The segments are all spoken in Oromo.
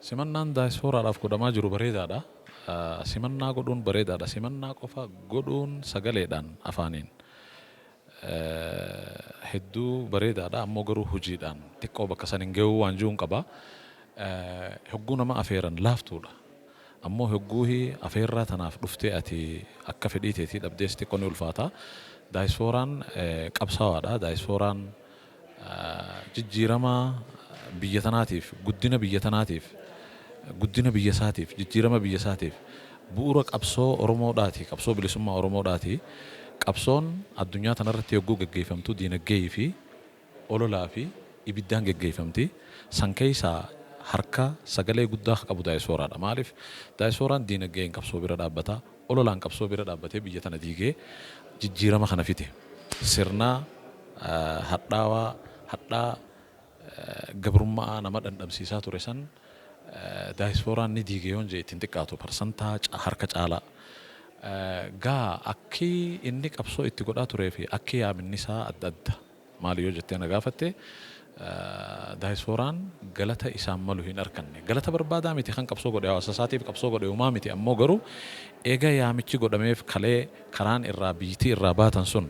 Simannaan daayispooraadhaaf godhamaa jiru bareedaadha. Simannaa godhuun bareedaadha. Simannaa qofa godhuun sagaleedhaan, afaaniin hedduu bareedaadha. Ammoo garuu hojiidhaan xiqqoo bakka san hin gahuu waan jiruun qaba. Hogguu nama afeeran laaftuudha. Ammoo hogguu afeerraa tanaaf dhuftee ati akka fedhii teetii dhabdees xiqqoo ni ulfaata. Daayispooraan qabsaawaadha. Daayispooraan jijjiirama biyya tanaatiif, guddina biyya tanaatiif, guddina biyya isaatiif, jijjiirama biyya isaatiif bu'uura qabsoo Oromoodhaati, qabsoo bilisummaa Oromoodhaati. Qabsoon addunyaa tanarratti yogguu geggeeffamtu diinagdee fi ololaa fi ibiddaan geggeeffamti. San keessaa harka sagalee guddaa ka qabu daayispooraadha. Maaliif? Daayisporaan diinagdeen qabsoo bira dhaabbata, ololaan qabsoo bira dhaabbatee biyya tana diigee jijjiirama kana fide. Sirna hadhaawaa, hadhaa gabrummaa nama dhandhamsiisaa ture san daayisporaan ni diige yoon jee ittiin xiqqaatu, parsantaa harka caalaa. Gaa akki inni qabsoo itti godhaa turee fi akki yaaminni isaa adda adda. Maali yoo jettee na gaafatte, daayisporaan galata isaan malu hin arkanne. Galata barbaadaa miti, kan qabsoo godhe hawaasa isaatiif qabsoo godhe uumaa miti. Ammoo garuu eega yaamichi godhameef, kalee karaan irraa biyyittii irraa baatan sun,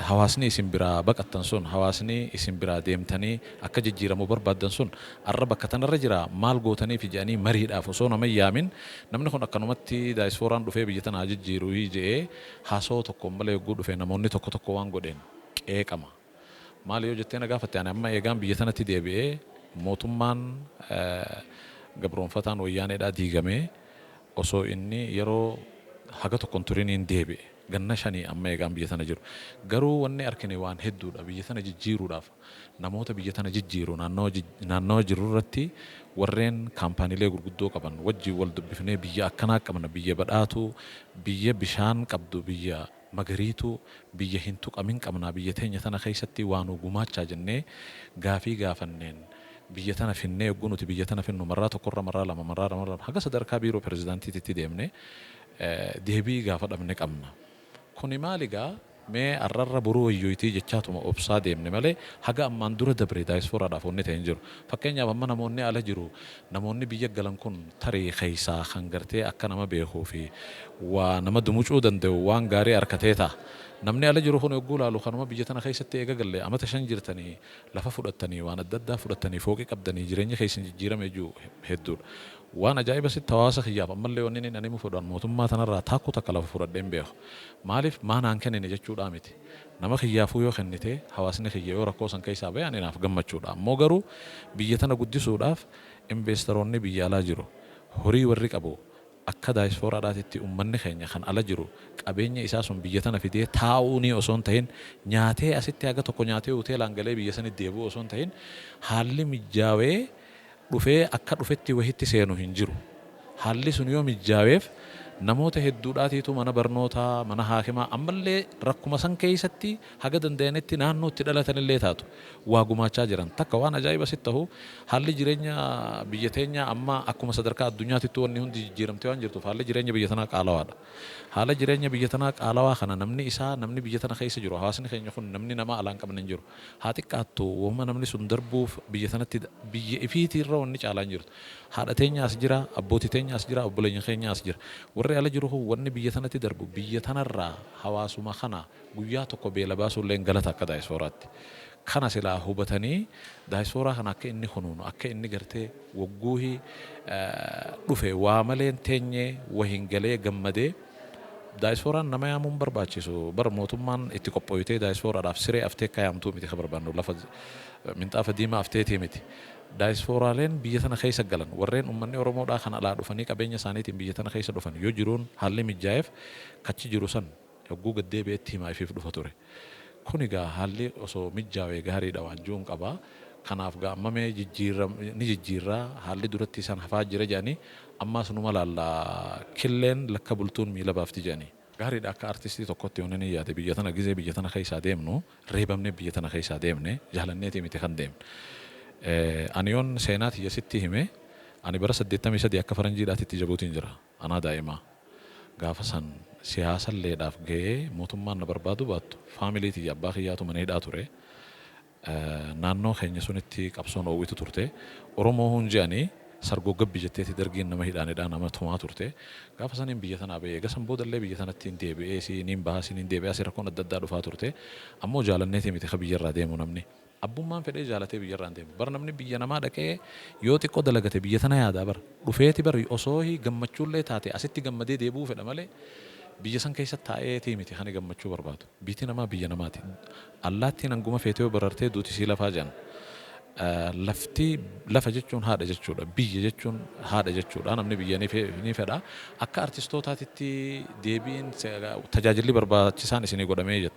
hawaasni isin biraa baqattan sun, hawaasni isin biraa deemtanii akka jijjiiramu barbaaddan sun arra bakka tanarra jira, maal gootaniif jedhanii mariidhaaf osoo nama hin yaamin, namni kun akkanumatti daayisporaan dhufee biyya tana haa jijjiiru je'ee haasawoo tokkoon malee yogguu dhufe, namoonni tokko tokko waan godheen qeeqama. Maali yoo jettee na gaafatte, ani amma eegaan biyya tanatti deebi'ee, mootummaan gabroonfataan Wayyaaneedhaa diigamee osoo inni yeroo haga tokkon turiniin deebi'e. Ganna 5 amma eegaan biyya tana jiru. Garuu wanni arkine waan hedduudha. Biyya tana jijjiiruudhaaf namoota biyya tana jijjiiru naannawa jirru irratti warreen kaampaaniilee gurguddoo qaban wajjin wal dubbifnee, biyya akkanaa qabna, biyya badhaatuu, biyya bishaan qabdu, biyya magariituu, biyya hin tuqamin qabna, biyya teenya tana keessatti waa nu gumaachaa jennee gaafii gaafanneen biyya tana finnee, yogguu nuti biyya tana finnu marraa tokkorra, marraa lama, marraa lama haga sadarkaa biiroo pirezidaantiititti deemne deebii gaafa dhabne qabna. Kuni maali gaa? Mee arrarra boruu wayyooyitii jechaatuma obsaa deemne malee haga ammaan dura dabre daayispooraadhaaf wanni ta'e hin jiru. Fakkeenyaaf, amma namoonni ala jiru, namoonni biyya galan kun tarii keessaa kan gartee akka nama beekuu fi waa nama dumucuu danda'u waan gaarii harkatee ta'a. Namni ala jiru kun yogguu ilaalu, kanuma biyya tana keessatti eega galle amata 5 jirtanii, lafa fudhattanii, waan adda addaa fudhattanii, fooqii qabdanii, jireenya keessan jijjiirame jechuu hedduudha. Waan ajaa'iba sitti, hawaasa kiyyaaf ammallee wanni inni ani fudhan, mootummaa tanarraa taakkuu takka lafa fudhadhee hin beeku. Maaliif maa naan kennine jechuudhaa miti. Nama kiyyaafuu yoo kennite, hawaasni kiyya yoo rakkoo san keessaa bahe, ani naaf gammachuudha. Ammoo garuu biyya tana guddisuudhaaf investeroonni biyya alaa jiru. Horii warri qabu akka daayispooraadhaatitti ummanni keenya kan ala jiru qabeenya isaa sun biyya tana fidee taa'uunii osoo hin tahin, nyaatee asitti haga tokko nyaatee hoteelaan galee biyya sanitti deebi'uu osoo hin tahin, haalli mijjaawee dhufee akka dhufetti wahitti seenu hin jiru. Haalli sun yoo mijjaaweef, namoota hedduudhaatiitu mana barnootaa, mana haakimaa, ammallee rakkuma san keessatti haga danda'anitti naannoo itti dhalatanillee taatu waa gumaachaa jiran. Takka waan ajaa'iba sitti tahu, haalli jireenya biyya teenyaa amma akkuma sadarkaa addunyaatittuu wanni hundi jijjiiramtee waan jirtuuf, haalli jireenya biyya tanaa qaalawaadha. Haala jireenya biyya tanaa qaalawaa kana namni isaa, namni biyya tana keessa jiru, hawaasni keenya kun namni nama alaa hin qabne hin jiru. Haa xiqqaattu, wahuma namni sun darbuuf biyya tanatti biyya ifiitii irra wanni caalaa hin jirtu. Haadha teenya as jira, abbootii teenya as jira, obboleeyyan keenya as jira. Warri ala jiru kun wanni biyya tanatti darbu biyya tanarraa hawaasuma kana guyyaa tokko beela baasuulleen galata akka daayispooraatti. Kana silaa hubatanii daayispooraa kana akka inni kunuunu, akka inni gartee wagguuhi dhufe waa maleen teenyee wahin galee gammadee. Daayisporaan nama yaamuun barbaachisu bar mootummaan itti qophooyitee daayispooraadhaaf siree aftee akka yaamtuu miti ka barbaannu, lafa minxaafa diimaa afteetii miti. Daayisporaaleen biyya tana keessa galan, warreen ummanni Oromoodhaa kan alaa dhufanii qabeenya isaaniitiin biyya tana keessa dhufan, yoo jiruun haalli mijjaa'eef kachi jiru san yogguu gad deebi'etti himaa ifiif dhufa ture. Kun egaa haalli osoo mijjaawee gaariidha waan jiruun qaba. Kanaaf gaa amma mee ni jijjiirraa, haalli duratti san hafaa jira jedhanii, ammaas numa laalla, killeen lakka bultuun miila baafti jedhanii. Gaariidha. Akka artistii tokkotti wanni ni yaade, biyya tana gizee biyya tana keessaa deemnu reebamnee biyya tana keessaa deemne, jaalanneetii miti kan deemne. Ani yoon seenaa tiyya sitti hime, ani bara 83 akka faranjiidhaatitti Jabuutiin jira. Anaa daa'imaa. Gaafa san siyaasalleedhaaf ga'ee mootummaan na barbaadu baattu, faamilii tiyya abbaa kiyyaatu mana hidhaa ture. Naannoo keenya sunitti qabsoon oowwitu turte. Oromoo hun je'anii Sargoo gabbi jetteeti dargiin nama hidhaanidha nama tumaa turte. Gaafa saniin biyya tanaa ba'ee eega san boodallee biyya tanatti hin deebi'ee si niin bahaa si niin deebi'aa si rakkoon adda addaa dhufaa turte. Ammoo jaalanneeti miti ka biyyarraa deemu namni. Abbummaan fedhee jaalatee biyyarraa hin deemu. Bar namni biyya namaa dhaqee yoo xiqqoo dalagate biyya tana yaadaa bar. Dhufeeti bar osoo gammachuullee taate asitti gammadee deebi'uu fedha malee biyya san keessa taa'eetii miti kan gammachuu barbaadu. Biyyi namaa biyya namaati. Allaattiin hanguma feetee yoo barartee duuti sii lafaa jedhan. Lafti lafa jechuun haadha jechuudha. Biyya jechuun haadha jechuudha. Namni biyya ni fedha. Akka artistootaatitti deebiin tajaajilli barbaachisaan isinii godhamee jira.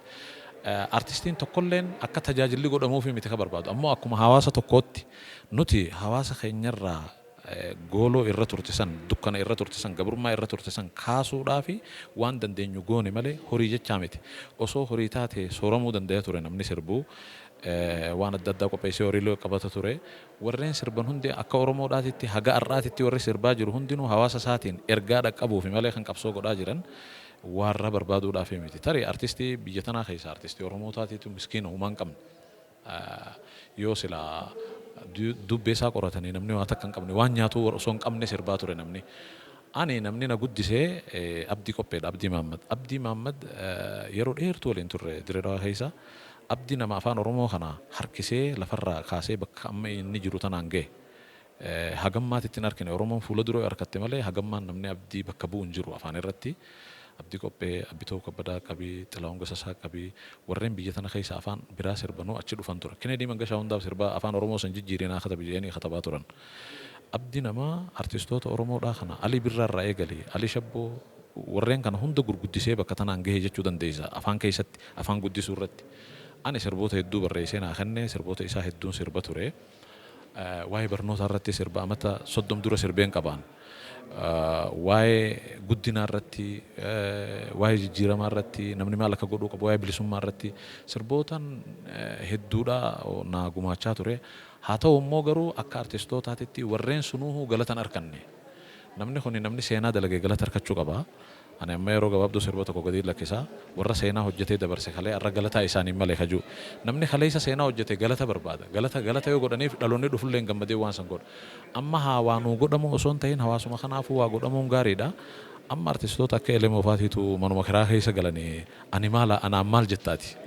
Artistiin tokkolleen akka tajaajilli godhamuufi miti ka barbaadu. Ammoo akkuma hawaasa tokkootti nuti hawaasa keenyarraa gooloo irra turte san, dukkana irra turte san, gabrummaa irra turte san kaasuudhaafi waan dandeenyu goone malee horii jechaa miti. Osoo horii taate sooramuu danda'ee ture namni sirbuu. Waan adda addaa qopheessee horii qabata ture. Warreen sirban hundi akka Oromoodhaatitti haga har'aatitti warri sirbaa jiru hundinuu hawaasa isaatiin ergaa dhaqqabuufi malee kan qabsoo godhaa jiran waarra barbaaduudhaaf miti. Tarii artistii biyya tanaa keessa artistii Oromoo taatiitu miskiina humaa hin qabne. Yoo silaa dubbee isaa qoratanii namni waa takka hin qabne, waan nyaatu osoo hin qabne sirbaa ture namni. Ani namni na guddisee Abdii Qopheedha, Abdii Maammad. Abdii Maammad yeroo dheertuu waliin turre Dirree Dhawaa keessa. Abdii nama afaan Oromoo kana harkisee lafarraa kaasee bakka amma inni jiru tanaan gahe. Hagammaatitti hin argine. Oromoon fuula dura harkatte malee hagammaan namni Abdii bakka bu'u hin jiru afaan irratti. Abdii Qophee, Abbitoo Kabbadaa qabii, Xilahuun Gasasaa qabii, warreen biyya tana keessa afaan biraa sirbanuu achi dhufan ture. Kennedy Mangashaa hundaaf sirbaa afaan Oromoo san jijjiirinaa katabi jedhanii katabaa turan. Abdii nama artistoota Oromoodhaa kana Alii Birraa irraa eegali, Alii Shabboo, warreen kana hunda gurguddisee bakka tanaan gahe jechuu dandeessa afaan keessatti, afaan guddisuu irratti. Ani sirboota hedduu barreessee naa kenne, sirboota isaa hedduun sirba ture. Waa'ee barnootaa irratti sirba amata 30 dura sirbeen qabaan. Waa'ee guddinaa irratti, waa'ee jijjiiramaa irratti, namni maal akka godhuu qabu, waa'ee bilisummaa irratti sirbootaan hedduudha naa gumaachaa ture. Haa ta'u immoo garuu akka artistootaatitti warreen sunuu galatan arkanne. Namni kun namni seenaa dalagee galata harkachuu qaba. Ani amma yeroo gabaabduu sirba tokko gadi lakkisaa, warra seenaa hojjetee dabarse kalee har'a galataa isaanii malee kajuu. Namni kaleessa seenaa hojjete galata barbaada. Galata galata yoo godhaniif dhaloonni dhufullee hin gammadee waan san godha. Amma haa waa nuu godhamu osoo hin ta'in hawaasuma kanaafuu waa godhamuun gaariidha. Amma artistoota akka Elemoo faatiitu manuma kiraa keessa galanii ani maala anaan maal jettaati.